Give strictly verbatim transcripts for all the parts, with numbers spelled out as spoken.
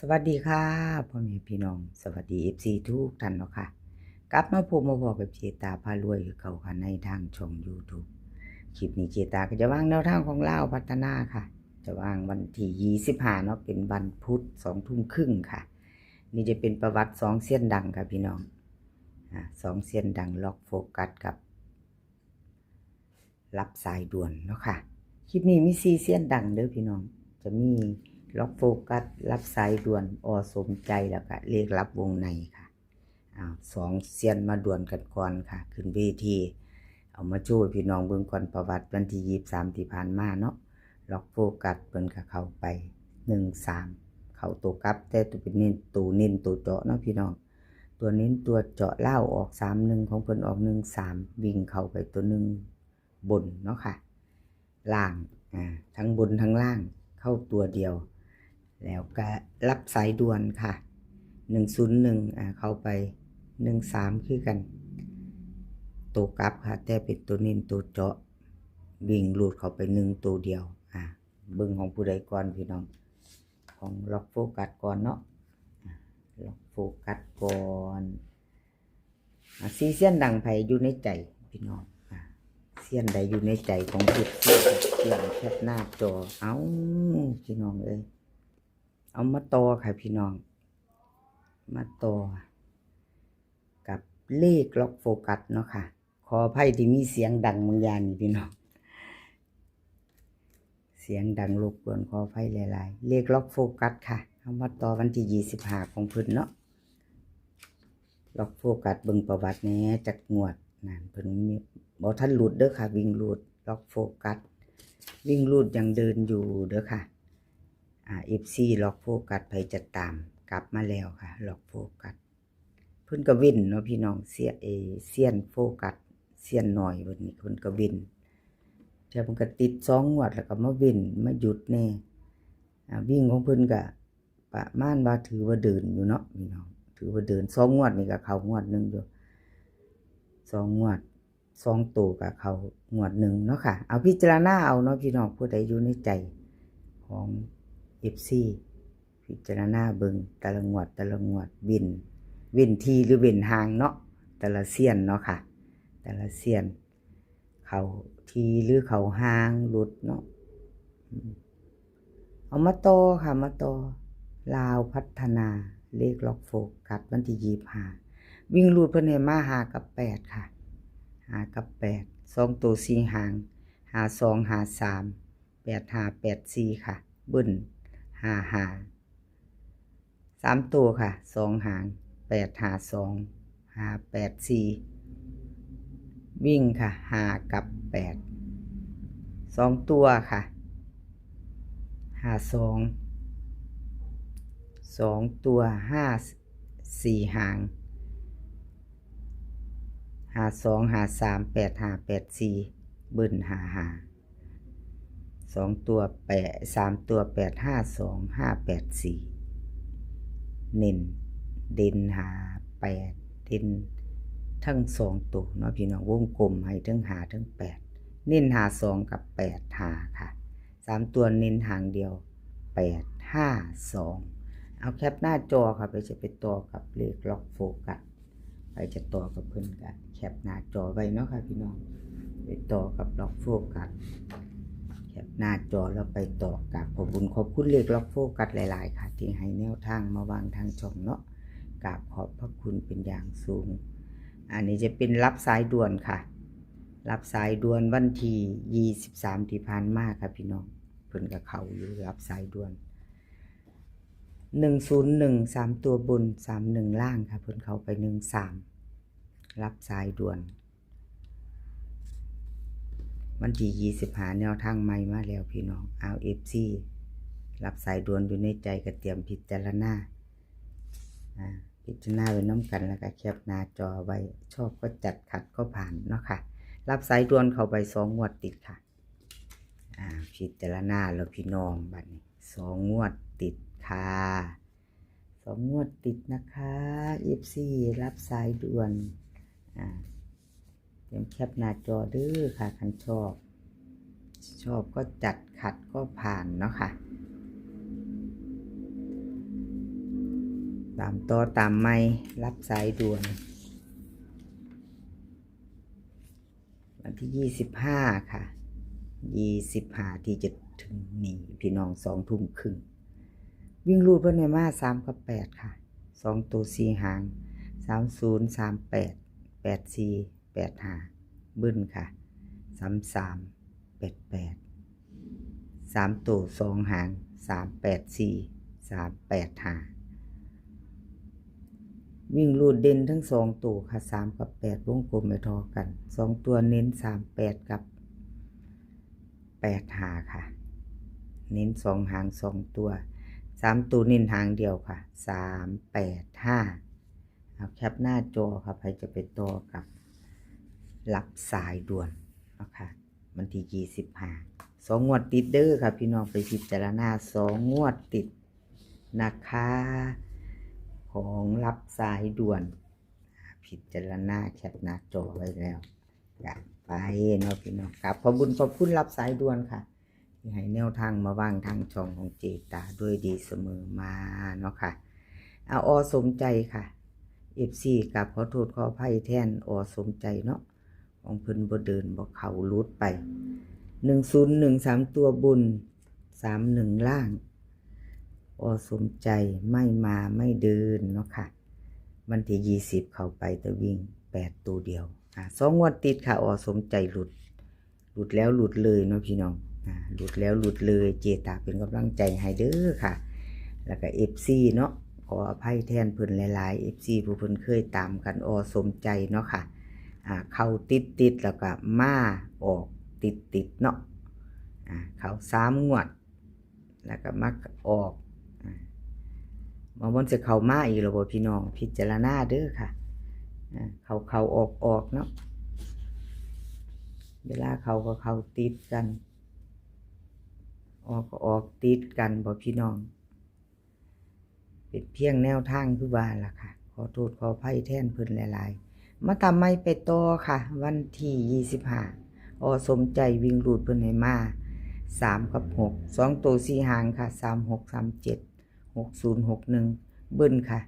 สวัสดีค่ะ พ่อแม่พี่น้อง สวัสดี เอฟซี ทุกท่านเนาะค่ะ กลับมาพบมาพ้อกับเจตาพารวยคือเก่าค่ะ ในทางช่อง YouTube คลิปนี้เจตาก็จะวางแนวทางของลาวพัฒนาค่ะ จะวางวันที่ยี่สิบห้าเนาะ เป็นวันพุธ สองทุ่มครึ่งค่ะ นี่จะเป็นประวัติสองเซียนดังค่ะพี่น้อง อ่า สองเซียนดัง ล็อกโฟกัสกับ รับสายด่วนเนาะค่ะ คลิปนี้มีสี่เซียนดังเด้อพี่น้อง จะมีล็อกโฟกัส รับสายด่วน อ.สมใจ แล้วก็เลขลับวงในค่ะ อ้าว สองเซียนมาด่วนกันก่อนค่ะ ขึ้นเวที เอามาโชว์ให้พี่น้องเบิ่งก่อน ประวัติวันที่ยี่สิบสามที่ผ่านมาเนาะ ล็อกโฟกัสเพิ่นก็เข้าไป หนึ่งสาม เข้าตัวกลับ แต่ตัวเป็นเน้น ตัวเน้นตัวเจาะเนาะพี่น้อง ตัวเน้นตัวเจาะลาวออก สามหนึ่ง ของเพิ่นออก หนึ่งสาม วิ่งเข้าไปตัวหนึ่งบนเนาะค่ะ ล่าง อ่า ทั้งบนทั้งล่างเข้าตัวเดียว แล้วก็รับสายด่วนค่ะ หนึ่งศูนย์หนึ่ง อ่า เข้าไป หนึ่งสาม คือกัน ตัวกลับค่ะ แต่เป็นตัวเน้นตัวเจาะ วิ่งลูดเข้าไปหนึ่งตัวเดียว อ่า เบิ่งของผู้ใดก่อนพี่น้อง ของล็อกโฟกัสก่อนเนาะ อ่า ล็อกโฟกัสก่อน อ่ะ สี่เซียนดังไผอยู่ในใจพี่น้อง อ่ะ เซียนใดอยู่ในใจของเอฟซี เตรียมแคปหน้าจอ เอ้า พี่น้องเอ้ย เอามาต่อค่ะพี่น้อง มาต่อ กับเลขล็อกโฟกัสเนาะค่ะ ขออภัยที่มีเสียงดังบางอย่างนี่พี่น้อง เสียงดังรบกวนขออภัยหลายๆ เลขล็อกโฟกัสค่ะ เอามาต่อวันที่ยี่สิบห้าของเพิ่นเนาะ ล็อกโฟกัสเบิ่งประวัติแหน่จักงวดนั่น เพิ่นมี บ่ทันหลุดเด้อค่ะ วิ่งรูด ล็อกโฟกัส วิ่งรูดยังเดินอยู่เด้อค่ะ อ่า เอฟซี ล็อกโฟกัส ไผจะตาม กลับมาแล้วค่ะ ล็อกโฟกัส เพิ่นก็เว้นเนาะพี่น้อง เซีย เอ เซียนโฟกัส เซียนน้อยเพิ่นนี่ เพิ่นก็เว้น เทื่อเพิ่นก็ติดสองงวดแล้วก็มาเว้น มาหยุดแหน่ อ่า วิ่งของเพิ่นก็ประมาณว่าถือว่าเดินอยู่เนาะพี่น้อง ถือว่าเดิน สองงวดนี่ก็เข้างวดหนึ่งอยู่ สองงวด สองตัวก็เข้างวดหนึ่งเนาะค่ะ เอาพิจารณาเอาเนาะพี่น้อง ผู้ใดอยู่ในใจของเอฟซี พิจารณาเบิ่งแต่ละงวด แต่ละงวด เว้น เว้นทีหรือเว้นห่างเนาะ แต่ละเซียนเนาะค่ะ แต่ละเซียน เข้าทีหรือเข้าห่าง หลุดเนาะ อืม เอามาต่อค่ะ มาต่อ ลาวพัฒนา เลขล็อกโฟกัสวันที่ยี่สิบห้า วิ่งรูดเพิ่นให้มาห้ากับแปดค่ะ ห้ากับแปด สองตัวสี่หาง ห้าสอง ห้าสาม แปดห้า แปดสี่ค่ะ เบิ้ล ห้าห้า สามตัวค่ะ สองหาง แปดห้าสอง ห้าแปดสี่ วิ่งค่ะ ห้ากับแปด สองตัวค่ะ ห้าสอง สองตัว ห้าสี่หาง ห้าสอง ห้าสาม แปดห้า แปดสี่ เบิ้ล ห้าห้า สองตัวแปด สามตัว แปดห้าสอง ห้าแปดสี่ เน้น เด่นห้าแปด เด่นทั้งสองตัวเนาะพี่น้อง วงกลมให้ทั้งห้าทั้งแปด เน้นห้าสองกับแปดห้าค่ะ สามตัวเน้นหางเดียว แปดห้าสอง เอาแคปหน้าจอค่ะ ไปจะไปต่อกับเลขล็อกโฟกัส ไปจะต่อกับเพิ่นก็แคปหน้าจอไว้เนาะค่ะพี่น้อง ไปต่อกับล็อกโฟกัส แคปหน้าจอแล้วไปต่อ กราบขอบคุณ ขอบคุณเลขล็อกโฟกัสหลายๆค่ะ ที่ให้แนวทางมาวางทางช่องเนาะ กราบขอบพระคุณเป็นอย่างสูง อันนี้จะเป็นรับสายด่วนค่ะ รับสายด่วนวันที่ยี่สิบสามที่ผ่านมาค่ะพี่น้อง เพิ่นก็เข้าอยู่ รับสายด่วน หนึ่งศูนย์หนึ่ง สามตัวบน สามหนึ่งล่างค่ะ เพิ่นเข้าไป หนึ่งสาม รับสายด่วน วันที่ยี่สิบห้า แนวทางใหม่มาแล้วพี่น้อง เอา เอฟซี รับสายด่วนอยู่ในใจก็เตรียมพิจารณา อ่า พิจารณาไว้นำกัน แล้วก็แคปหน้าจอไว้ ชอบก็จัด ขัดก็ผ่านเนาะค่ะ รับสายด่วนเข้าไปสองงวดติดค่ะ อ่า พิจารณาแล้วพี่น้อง บัดนี้ สองงวดติดค่ะ สองงวดติดนะคะ เอฟซี รับสายด่วน อ่า เตรียมแคปหน้าจอเด้อค่ะ คันชอบ ชอบก็จัด ขัดก็ผ่านเนาะค่ะ ตามต่อตามใหม่ รับสายด่วน วันที่ยี่สิบห้าค่ะ ยี่สิบห้าที่จะถึงนี้พี่น้อง สองทุ่มครึ่ง วิ่งรูดเพิ่นให้มาสามกับแปดค่ะ สองตัวสี่หาง สามศูนย์ สามแปด แปดสี่ แปดห้า เบิ้ลค่ะ สามสาม แปดแปด สามตัวสองหาง สามแปดสี่ สามแปดห้า วิ่งรูดเด่นทั้งสองตัวค่ะ สามกับแปด วงกลมไปทอกัน สองตัวเน้นสามแปดกับแปดห้าค่ะ เน้นสองหางสองตัว สามตัวเน้นหางเดียวค่ะ สามแปดห้า เอาแคปหน้าจอค่ะ ใครจะไปต่อกับ รับสายด่วนนะคะ วันที่ยี่สิบห้า สองงวดติดเด้อค่ะ พี่น้องไปพิจารณา สองงวดติดนะคะ ของรับสายด่วน พิจารณาแคปหน้าจอไว้แล้ว อยากไปเนาะพี่น้อง กราบขอบบุญขอบคุณรับสายด่วนค่ะ ที่ให้แนวทางมาวางทางช่องของเจตาด้วยดีเสมอมาเนาะค่ะ เอา อ.สมใจค่ะ เอฟซี กราบขอโทษขออภัยแทน อ.สมใจเนาะ ของเพิ่นบ่เดินบ่เข้า หลุดไป หนึ่งศูนย์หนึ่ง สามตัวบน สามหนึ่ง ล่าง อ.สมใจไม่มาไม่เดินเนาะค่ะ วันที่ยี่สิบเข้าไปแต่วิ่งแปดตัวเดียว อ่า สองงวดติดค่ะ อ.สมใจหลุด หลุดแล้วหลุดเลยเนาะพี่น้อง อ่า หลุดแล้วหลุดเลย เจตาเป็นกำลังใจให้เด้อค่ะ แล้วก็ เอฟซี เนาะ ขออภัยแทนเพิ่นหลายๆ เอฟซี ผู้เพิ่นเคยตามกัน อ.สมใจเนาะค่ะ อ่า เข้าติดๆ แล้วก็มาออกติดๆ เนาะ อ่า เข้าสามงวด แล้วก็มาออก อ่า บางวันจะเข้ามาอีกแล้วบ่พี่น้อง พิจารณาเด้อค่ะ อ่า เข้าเข้าออกออกเนาะ เวลาเข้าก็เข้าติดกัน ออกก็ออกติดกันบ่พี่น้อง เป็นเพียงแนวทางคือว่าล่ะค่ะ ขอโทษขออภัยแทนเพิ่นหลายๆ มาตามใหม่ไปต่อค่ะ วันที่ยี่สิบห้า อ.สมใจวิ่งรูดเพิ่นให้มาสามกับหก สองตัวสี่หางค่ะ สามหก สามเจ็ด หกศูนย์ หกหนึ่ง เบิ้ลค่ะ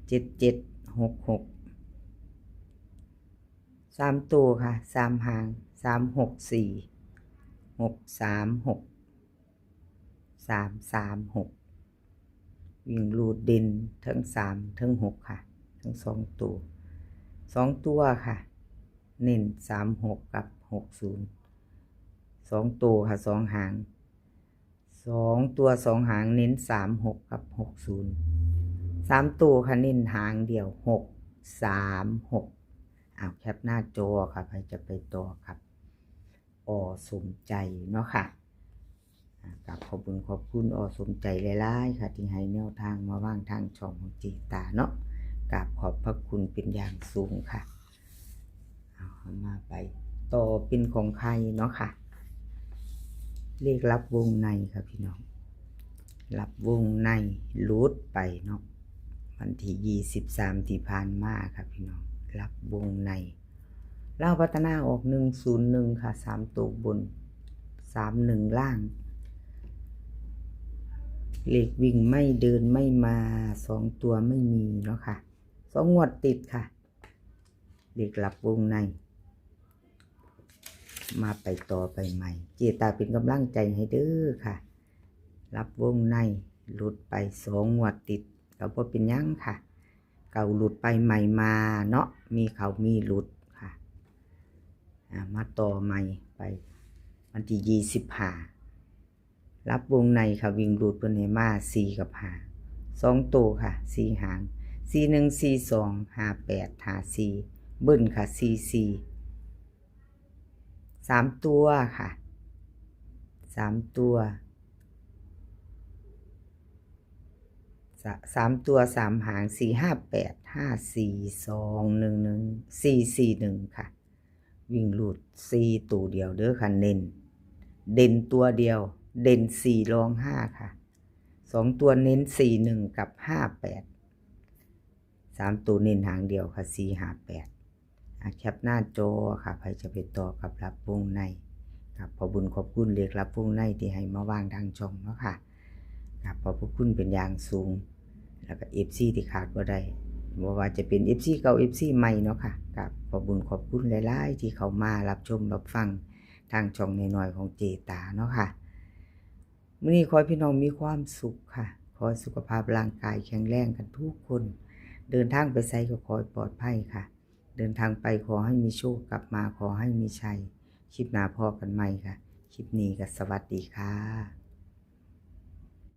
เจ็ดเจ็ด หกหก สามตัวค่ะ สามหาง สามหกสี่ หกสามหก สามสามหก วิ่งรูดเด่นทั้งสามทั้งหกค่ะ ทั้งสองตัว สองตัวค่ะ เน้นสามหกกับหกศูนย์ สองตัวค่ะ สองหาง สองตัวสองหางเน้นสามหกกับหกศูนย์ สามตัวค่ะ เน้นหางเดียว หกสามหก เอาแคปหน้าจอค่ะ ใครจะไปต่อครับ อ.สมใจเนาะค่ะ อ่ากราบขอบคุณขอบคุณ อ.สมใจหลายๆ ค่ะ ที่ให้แนวทางมาวางทางช่องของเจตาเนาะ กราบขอบพระคุณเป็นอย่างสูงค่ะ เอามาไปต่อเป็นของใครเนาะค่ะ เลขลับวงในค่ะพี่น้อง ลับวงในหลุดไปเนาะ วันที่ยี่สิบสามที่ผ่านมาค่ะพี่น้อง ลับวงใน ลาวพัฒนาออกหนึ่งศูนย์หนึ่งค่ะ สามตัวบน สามหนึ่ง ล่าง เลขวิ่งไม่เดินไม่มา สองตัวไม่มีเนาะค่ะ สองงวดติดค่ะ เลขลับวงใน มาไปต่อไปใหม่ เจตาเป็นกำลังใจให้เด้อค่ะ ลับวงในหลุดไปสองงวดติด ก็บ่เป็นหยังค่ะ เก่าหลุดไปใหม่มาเนาะ มีเขามีหลุดค่ะ อ่า มาต่อใหม่ไป วันที่ยี่สิบห้า ลับวงในค่ะ วิ่งรูดเพิ่นให้มาสี่กับห้า สองตัวค่ะ สี่หาง สี่หนึ่ง สี่สอง ห้าแปด ห้าสี่ เบิ้ลค่ะ สี่สี่ สามตัวค่ะ สามตัว สะ- สามตัวสามหาง สี่ห้าแปด ห้าสี่สอง หนึ่งหนึ่ง สี่สี่หนึ่ง ค่ะ วิ่งรูดสี่ตัวเดียวเด้อค่ะ เน้น เด่นตัวเดียว เด่นสี่รองห้าค่ะ สองตัวเน้นสี่หนึ่งกับห้าแปด สามตัวเน้นหางเดียวค่ะ สี่ห้าแปด อ่ะ แคปหน้าจอค่ะ ใครจะไปต่อกับลับวงใน ครับ ขอบบุญขอบคุณเลขลับวงในที่ให้มาวางทางช่องเนาะค่ะ ครับ ขอบพระคุณเป็นอย่างสูง แล้วก็ เอฟซี ที่ขาดบ่ได้ บ่ว่าจะเป็น เอฟซี เก่า เอฟซี ใหม่เนาะค่ะ กับขอบบุญขอบคุณหลายๆ ที่เข้ามารับชมรับฟังทางช่องน้อยๆของเจตาเนาะค่ะ มื้อนี้ขอให้พี่น้องมีความสุขค่ะ ขอให้สุขภาพร่างกายแข็งแรงกันทุกคน เดินทางไปไสก็ขอให้ปลอดภัยค่ะ เดินทางไปขอให้มีโชค กลับมาขอให้มีชัย คลิปหน้าพ้อกันใหม่ค่ะ คลิปนี้ก็สวัสดีค่ะ